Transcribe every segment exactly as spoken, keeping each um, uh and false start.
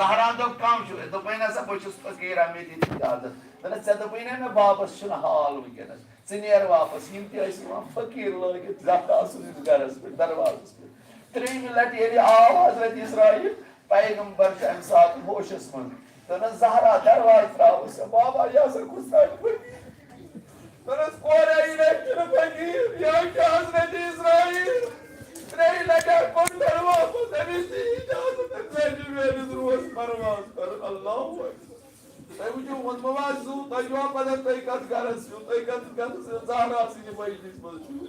زہرا دوٚپ، "کم چھُ؟" دوٚپُن، "ہسا بہٕ چھُس فقیرا، مےٚ دِتھ اجازت۔" دوٚپنس، "ژےٚ دوٚپُے نا مےٚ بابس چھُنہٕ حال وٕنکیٚنس، ژٕ نیر واپس۔" یِم تہِ ٲسۍ یِوان فقیٖر لٲگِتھ زہرا سٕنٛدِس گرس پٮ۪ٹھ، دروازس پٮ۪ٹھ۔ ترٛیٚیِمہِ لٹہِ ییٚلہِ آو حضرت اسرائیل، پیغمبر چھُ امہِ ساتہٕ ہوشس منٛز۔ دوٚپنس، "زہرا، دروازٕ ترٛاوُس سا۔" "بابا، یہِ ہسا گُزران فقیٖر۔" دوٚپنس، "کورے، یہِ نہ چھُنہٕ فقیٖر، یہِ حظ چھُ حضرت اسرائیل۔ ترٛیٚیہِ لٹہِ کوٚر دروازٕ، أمِس دی اجازت، أمۍ سۭتۍ چھُ میٲنِس روحس پرواز کرُن۔" اللہ اکبر۔ تۄہہِ وٕچھِو، ووٚنمو حظ زُو، تۄہہِ چھُوا پتہ تُہۍ کتھ گرس چھِو، تُہۍ کتھ، کتھ زہرا سٕنٛدِ مجلس منٛز چھِو؟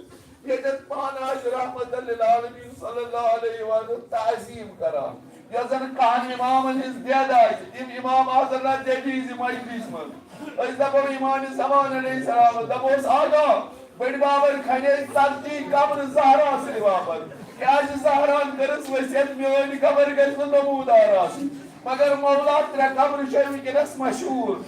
ییٚتٮ۪تھ پانہٕ آسہِ رحمت للعالمین صلی اللہ علیہ وسلم تعظیم کران، یۄس زن کہن امامن ہٕنٛز دٮ۪د آسہِ، تِم امام آسن نہ دٮ۪دِ ہٕنٛزِ مجلس منٛز۔ أسۍ دپو امام زمان علیہ السلام، دپوس، "آقا، بٔڈۍ بابن کھنے ژتجی قبرٕ زہرا سٕنٛدِ باپتھ۔ کیازِ زہران کٔرٕس وصیت، میٲنۍ قبر گژھِ نہٕ نمودار آسٕنۍ۔" مگر مولا، ترٛےٚ قبرٕ چھےٚ وٕنکیٚنس مشہوٗر۔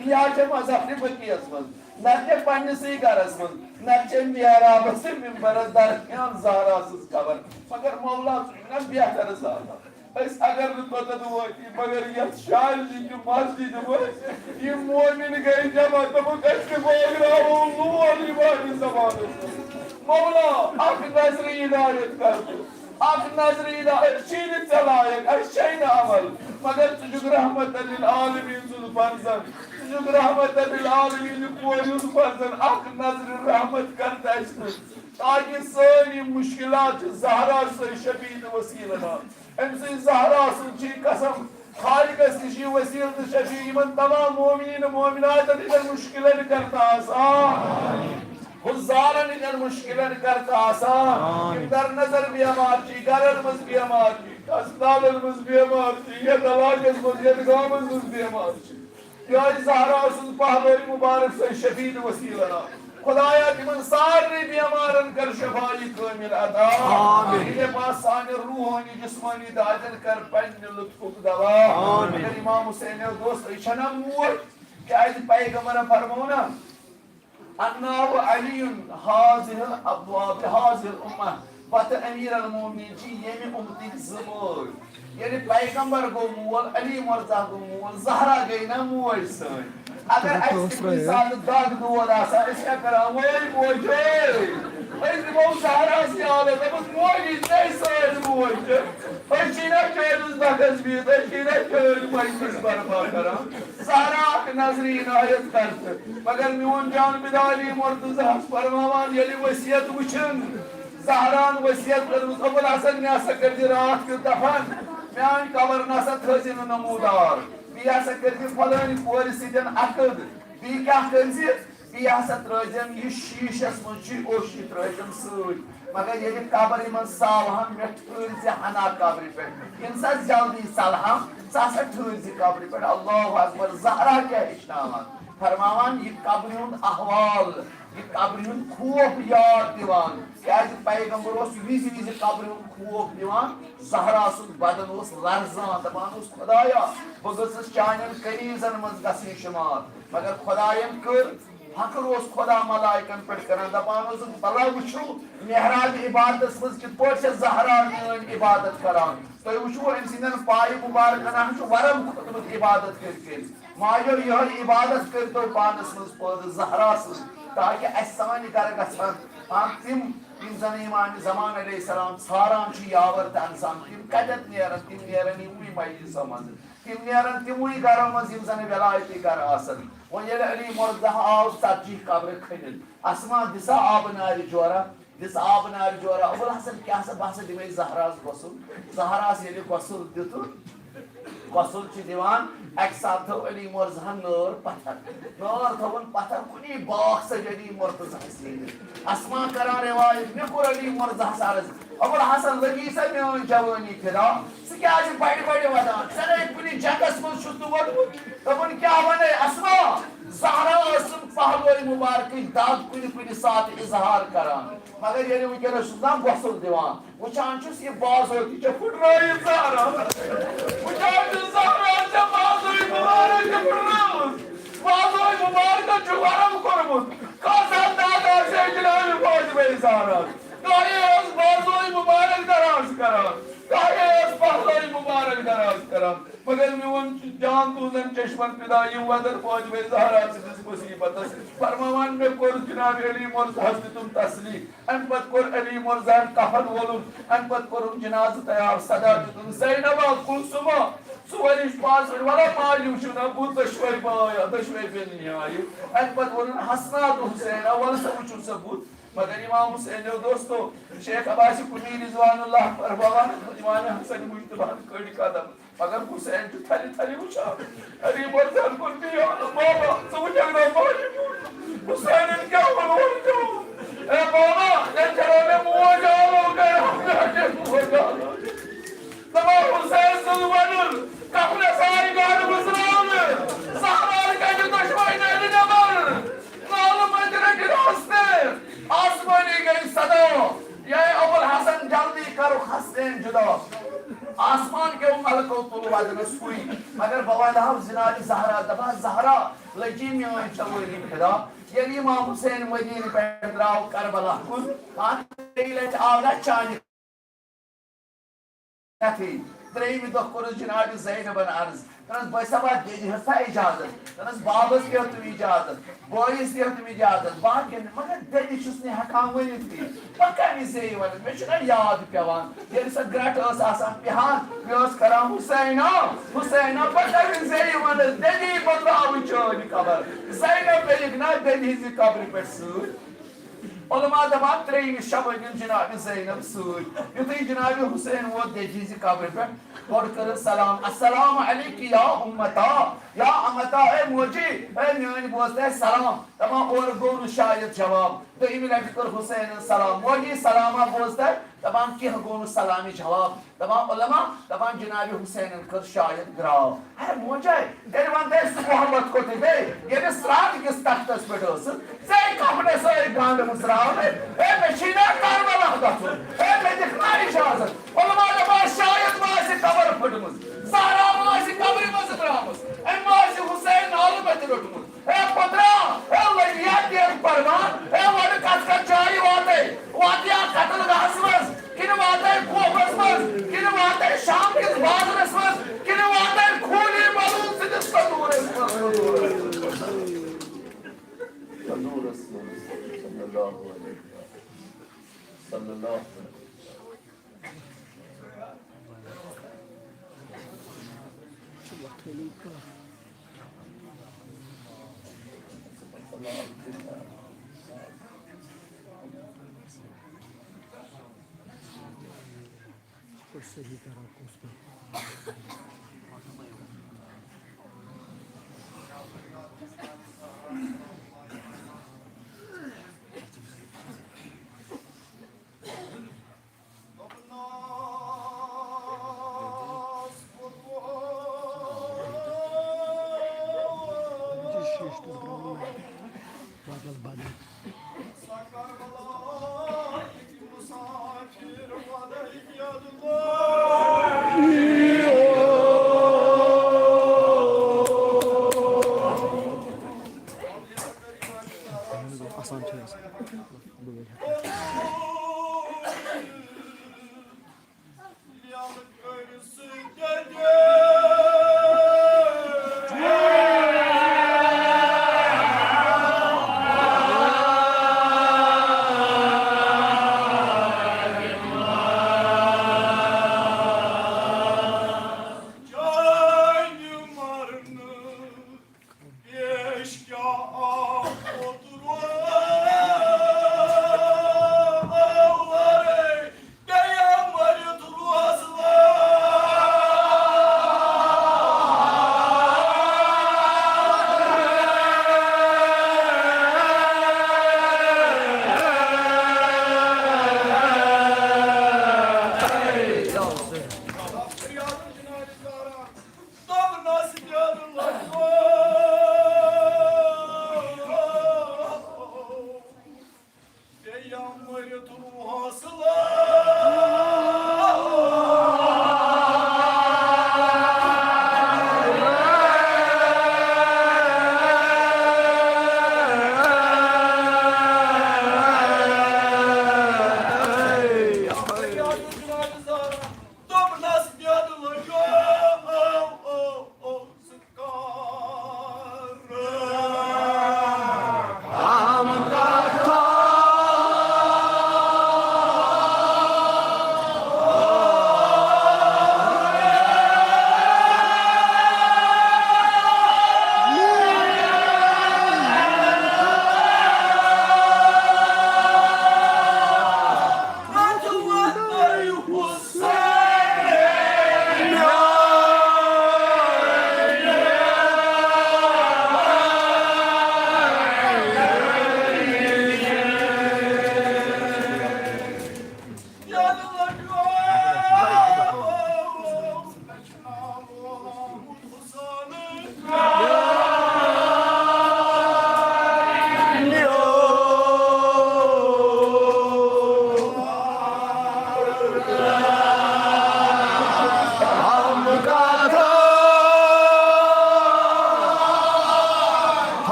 یا چھےٚ مذہب بقیس منٛز، نتہٕ چھےٚ پننِسٕے گرس منٛز، نتہٕ چھےٚ محرابس تہٕ ممبرس درمیان زہرا سٕنٛز قبر۔ مگر مولا، ژٕ چھُکھ نا بہتر زانان۔ أسۍ اگر نہٕ توٚتتھ وٲتی، مگر یتھ شاہجی کہِ مسجدِ منٛز یِم مومن گٔے جمع، دوٚپُکھ، "أسۍ تہِ بٲگراوو لول یِمامِ زمانس منٛز۔ مولا، اکھ نظرِ عنایت کر تہٕ اکھ نظرِ عنایت، أسۍ چھی نہٕ ژےٚ لایق، اَسہِ چھے نہٕ عمل، مگر ژٕ چھُکھ رحمت للعالمین سُنٛد فرزند، ژٕ چھُکھ رحمت للعالمین کورِ ہُنٛد فرزند، اکھ نظرِ رحمت کر تہٕ اَسہِ پٮ۪ٹھ، تاکہِ سٲنۍ یِم مُشکلات چھِ زہرا سٕے شفیع تہٕ وسیلہٕ ما۔" أمۍ سٕنٛز زہرا سٕنٛز چھِ قسم، خالقس نِش یہِ وسیلہٕ تہٕ شفیع، یِمن تمام مومنین و مومناتن ہٕنٛدٮ۪ن مُشکلن کر تہٕ آسان، حُضارن ہٕنٛدٮ۪ن مُشکلن کر تہٕ آسان۔ یِم در نظر بیمار چھِ، گرن منٛز بیمار چھِ، ہسپتالن منٛز بیمار چھِ، یتھ علاقس منٛز، یتھ گامس منٛز بیمار چھِ، یہِ آسہِ زہرا سٕنٛز پہلوی مُبارک سۄے شفیع تہٕ وسیلہٕ۔ خدایا، تِمن سارنٕے بیمارن کر شفایہِ کٲمل عطا۔ آمین۔ یہِ دپا سانہِ روحٲنی جسمٲنی دادٮ۪ن کر پننہِ لطفُک دوا۔ آمین۔ مگر امام حسین دوست، یہِ چھنا موج، کیازِ پیغمبرن فرموو نا، "انه علی هذه الابواب هذه الامه"، پتہٕ امیر المومنین چھِ ییٚمہِ اُمتٕکۍ زٕ مٲلۍ۔ ییٚلہِ پیغمبر گوٚو مول، علی مرتضیٰ گوٚو مول، زہرا گٔے نا موج سٲنۍ۔ اگر اَسہِ تہِ کُنہِ ساتہٕ دگ دود آسان، أسۍ کیٛاہ کران؟ وٲے موجے، أسۍ دِمو زہراہَس یاد، دوٚپُس، "موجی، ژے سٲنۍ موج چھِ۔ أسۍ چھِی نا چٲنِس دۄکھَس بِہِتھ، أسۍ چھِی نا چٲنۍ مجلس برپا کران۔ زہرا، اکھ نظرِ عنایت کر تہٕ۔" مگر میون جان بِدالی مرتضیٰ ہَس فرماوان، ییٚلہِ وصیت وٕچھِن، زہران وصیت کٔرمٕژ، "ابوالحسن، مےٚ ہسا کٔرۍ زِ راتھ کیُتھ دفن، میٲنۍ قبر نہ سا تھٲوزِ نہٕ نمودار، بیٚیہِ ہسا کٔرۍ زِ فلٲنۍ کورِ سۭتۍ عقد، بیٚیہِ کیٛاہ کٔرۍ زِ، بیٚیہِ ہسا ترٲوزٮ۪م یہِ شیٖشس منٛز چھُ اوٚش، یہِ ترٲوزٮ۪م سۭتۍ، مگر ییٚلہِ قبرِ منٛز ژاوہَم، مےٚ ٹھٲرۍ زِ ہنا قبرِ پٮ۪ٹھ، ییٚمہِ ساتہٕ جلدی ژلہَم، ژٕ ہسا ٹھٲرۍ زِ قبرِ پٮ۪ٹھ۔" اللہ اکبر، زہرا کیٛاہ ہیٚچھناوان؟ فرماوان، یہِ قبرِ ہُنٛد احوال، یہِ قبرِ ہُنٛد خوف یاد دِوان، کیٛازِ پیغمبر اوس وِزِ وِزِ قبرِ ہُنٛد خوف دِوان۔ زہرا سُنٛد بدن اوس لرزان، دپان اوس، "خدایا، بہٕ گٔژھٕس چانٮ۪ن کنیزن منٛز گژھٕنۍ شُمار۔" مگر خداین کٔر، فخر اوس خدا ملائکن پٮ۪ٹھ کران، دپان اوس، "بلا وٕچھِو، محراب عبادتس منٛز کِتھ پٲٹھۍ چھےٚ زہرا میٲنۍ عبادت کران۔ تُہۍ وٕچھِو، أمۍ سٕنٛدٮ۪ن پایہِ مبارکن ہن چھُ ورم کھوٚتمُت عبادت کٔرۍ کٔرۍ۔" ماجو، یِہوٚے عبادت کٔرۍتو پانَس منٛز پٲدٕ زہرا سٕنٛز، تاکہِ اَسہِ سانہِ گَرٕ گژھن آ تِم، یِم زَن امام زمان علیہ السلام ژھاران چھِ یاوَر تہٕ اَنسان، تِم کَتٮ۪تھ نیرَن؟ تِم نیرَن یِموٕے مجلسو منٛزٕ، تِم نیرَن تِموٕے گَرو منٛز یِم زَن وِلایتی گَرٕ آسَن۔ وۄنۍ ییٚلہِ علی مرتضیٰ آو ژتجی قبرٕ کھٔنِتھ، اَسما دِسا آبہٕ نارِ جورا؟ دِژ آبہٕ نارِ جورا۔ ابوالحسن، کیٛاہ سا، بہٕ ہسا دِمے زہراہَس غسل۔ زہراہَس ییٚلہِ غسل دیُتُن، غسل چھِ دِوان، اَکہِ ساتہٕ تھٲو علی مرزاہَن نٲر پَتھر۔ نٲر تھٲوٕن پَتھر، کُنی باکھ سا علی مرتضیٰ ہَس ییٚلہِ۔ اَسما کران رِوایت، مےٚ کوٚر علی مرزاہَس عرض، "ابوالحسن، لٔگی سا میٛٲنۍ جوٲنی فِدا؟ ژٕ کیٛازِ بَڑِ بَڑِ وَدان؟ ژےٚ نے کُنہِ جنگَس منٛز چھُس نہٕ ووٚنمُت۔" دوٚپُن، "کیٛاہ وَنے اَسما؟" زہرا ٲسٕم پہلوے مبارکٕچ دگ کُنہِ کُنہِ ساتہٕ اظہار کران، مگر ییٚلہِ وٕنکیٚنَس چھُس نا غسل دِوان، وٕچھان چھُس یہِ بازو تہِ چھےٚ پھٕٹرٲوِتھ زہرا۔ وٕچھان چھُس زہرا چھےٚ بازوٕے مُبارک تہِ پھٕٹرٲوٕس۔ بازوٕے مُبارکَن چھُ وَرَم کوٚرمُت۔ کٲژاہ دگ آسہِ ہے جنابِ فاطمہ زہرا۔ کاہے ٲس بازوٕے مُبارک دراز کران۔ کاہے ٲس پہلوٕے مُبارک دراز کران۔ مگر میون جان تُہنٛزن چشمن فدا، یِم وۄدر فاطمہ زہرا سٕنٛدِس مصیبتس فرماوان، مےٚ کوٚر جناب علی مرتضیٰ ہس دیُتُم تسلی۔ امہِ پتہٕ کوٚر علی مرتضیٰ ہن کفن وولُن، امہِ پتہٕ کوٚرُن جنازٕ تیار، صدا دیُتُن، زینبا، کلثوما، ژور ہِش پانٛژھ ؤرۍ، ولا ماجہِ وٕچھِو نا بُتھ، دۄشوے بٲے، دۄشوے بیٚنہِ آیہِ۔ امہِ پتہٕ ووٚنُن حسنا تہٕ حسینا، وَلہٕ سا وٕچھِو سا بُتھ۔ مگر امام حسین دوستو، شیخ عباس قمی رضوان اللہ فرماوان، امام حسن مجتبیٰ ہن کٔڑۍ قدم۔ مگر حسین چھُ تھلہِ تھلہِ وٕچھان۔ علی مرتضیٰ ہن کوٚر بیان، بابا، ژٕ وٕچھکھ نا ماجہِ بُتھ؟ حسینن کیٛاہ ووٚن، ووٚن کیٛاہ ووٚن؟ اے بابا، تیٚلہِ چھَنا مےٚ موج آلو گٔیَم، مےٚ کیٛاہ موج آلو؟ دَپان حسین سُنٛد وَنُن، کفنَس آیہِ گاڈٕ مٕژراونہٕ، زہرا کَتہِ دۄشوَے نَرِ نٮ۪بر۔ نالہٕ مٔتۍ رٔٹِن ہستہٕ، آسمٲنی گٔے صدا، یا ابوالحسن جلدی کرُکھ ہستین جدا۔ آسمان کیو ملکو تُل وزنس سُے، مگر بہٕ ونہٕ ہاو جناب زہرا، دپان زہرا لٔجی میٲنۍ جوٲنی فدا۔ ییٚلہِ امام حسین مدینہٕ پٮ۪ٹھ درٛاو کربلا کُن، پانہٕ ترٛیٚیہِ لٹہِ آو نہ چانہِ کتھٕے۔ ترٛیٚیِمہِ دۄہ کوٚرُس جناب زینبن عرض، دوٚپنس، بٲے صٲبا، دٮ۪دِ ہیوٚت سا اجازت؟ دوٚپنس، بابس تہِ ہیوٚتُم اجازت، بٲیِس تہِ ہیوٚتُم اجازت، باقین، مگر دٮ۪دِ چھُس نہٕ ہٮ۪کان ؤنِتھ کِہیٖنۍ۔ بہٕ کمہِ زیٚیہِ ونہٕ؟ مےٚ چھُنہ یاد پٮ۪وان، ییٚلہِ سۄ گرٛٹہٕ ٲس آسان پِہان، مےٚ ٲس کران، حسینا، حسینا، بہٕ کمہِ زیٚیہِ ونہٕ؟ دٮ۪دی بہٕ ترٛاوٕ چٲنۍ قبر۔ زینب پیٚیِکھ نا دٮ۪دِ ہٕنٛزِ قبرِ پٮ۪ٹھ سۭتۍ۔ علماء دپان ترٛیٚیِمہِ شبہٕ نیوٗن جناب زینب سۭتۍ۔ یُتھُے جناب حسین ووت دٮ۪دِ ہٕنٛزِ قبرِ پٮ۪ٹھ، گۄڈٕ کٔرٕن سلام، السلام علیکی یا امتا، یا امتا، اے موجی، اے میٲنۍ بوزتہٕ، اے سلام۔ دپان اورٕ گوٚو نہٕ شاید جواب۔ دوٚیمہِ لٹہِ کٔر حسینن سلام، موجی سلاما بوزتہٕ؟ دپان کینٛہہ گوٚو نہٕ سلامہِ جواب۔ دپان علماء، دپان جناب حسینن کٔر شاید گراو۔ ہے موجے، تیٚلہِ وَن تہٕ اَسہِ ژٕ محبت کوٚتُے گٔے؟ ییٚلہِ سرٛان کِس تختس پٮ۪ٹھ ٲسٕس، ژےٚ کفنس ٲے گنٛڈ مٕژراونہٕ۔ ہے مےٚ چھی نا کربلا گژھُن؟ ہے مےٚ دِکھ نا اجازت؟ علماء دپان شاید ما آسہِ قبر پھٔٹمٕژ، زہرا ما آسہِ قبرِ منٛز درٛامٕژ، أمۍ ما آسہِ حسین نالہٕ مٔتۍ روٚٹمُت۔ ہے پترا، ہے لٔگیا تیل قربان، ہے وَنہٕ کَتھ کَتھ جایہِ واتے، واتیا قتل گاہس منٛز، کِنہٕ واتے کوفس منٛز، کِنہٕ واتے شام کِس بازرس منٛز، کِنہٕ واتے خوٗنی ملوٗن سٕنٛدِس تندوٗرس منٛز؟ تندوٗرس منٛز، صلی اللہ علیہ وسلم۔ صلی اللہ علیہ وسلم۔ صحیح کران کُس پٲٹھۍ؟ بدل بدل۔ آسان چھُ آسان۔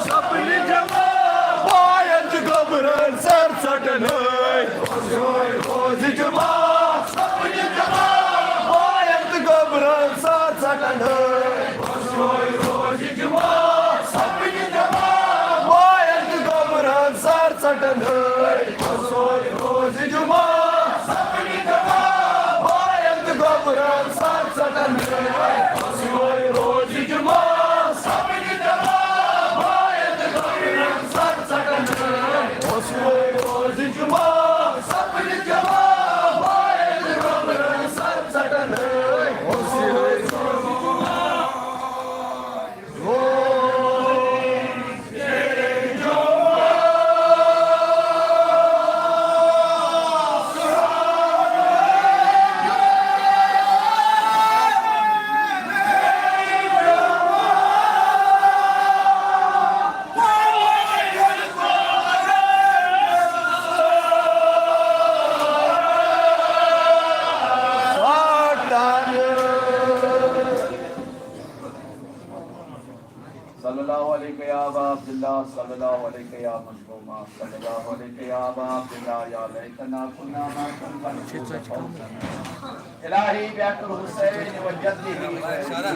سپنہِ جمع بایَن تہٕ گوٚبرَن سر ژٹنَے۔ روزِ جمعہ سپنہِ جمع بایَن تہٕ گوٚبرَن سر ژٹنَے۔ روزِ جمعہ سپنہِ جمع بایَن تہٕ گوٚبرَن سر ژٹنَے۔ روزِ جمعہ سپنہِ جمع بایَن تہٕ گوٚبرَن سر ژٹنَے۔ روزِ جمعہ سپنہِ جمع بایَن تہٕ گوٚبرَن سر ژٹنَے۔ روزِ جمعہ سپنہِ جمع بایَن تہٕ گوٚبرَن سر ژٹنَے۔ صلی اللہ علیک یا ابا عبداللہ، صلی اللہ علیک یا مظلومہ، صلی اللہ علیک یا ابا عبداللہ، یا لیتنا کنا معکم فنفوز فوزا۔ الہی بحق الحسین و جدہ